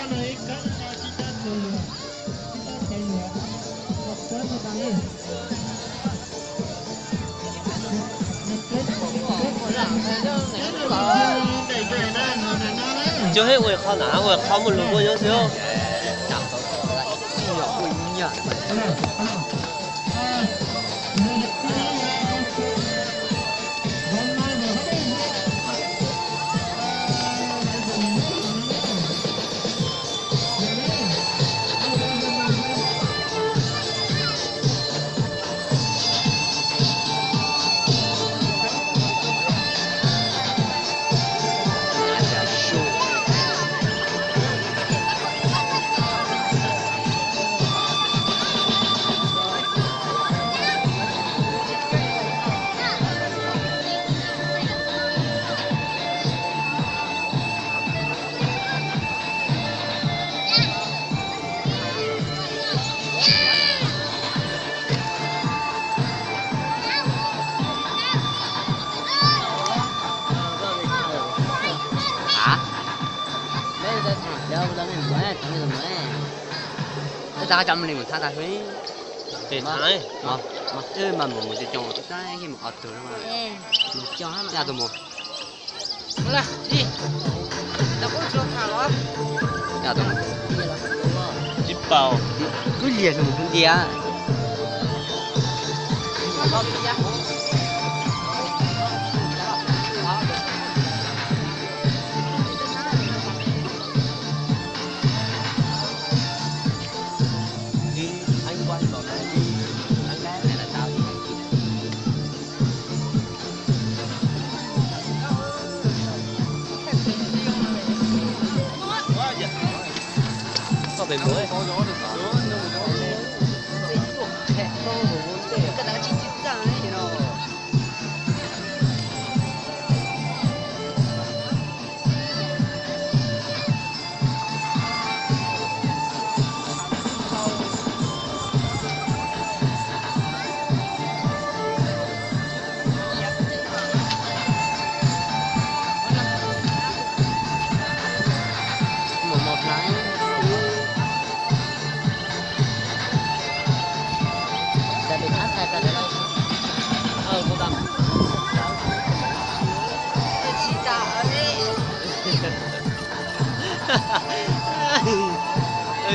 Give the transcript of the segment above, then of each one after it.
Cov hib ua qhov na ua qhov muaj lus ua nyob xwb. Ib paus. Kub liag mus kuv ntiag.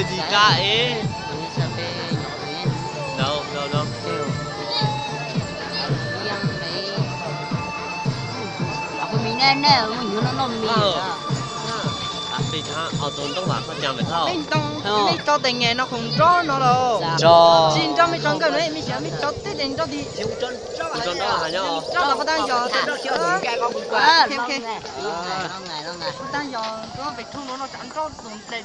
Tsis qab es. No, no, no. Peb thaum tus ntoo vam koj cam pem thaum. Mej tso tes nyem no khoom nrog no los. Tsis nrog mej tso nkawm no, mej xav mej tso tej tes nrog ti. Tso nrog has nyob. Tso los kuv tag yog. Ok, ok. Kuv tag yog, pem thaum no no tsav nrog tus nplaim.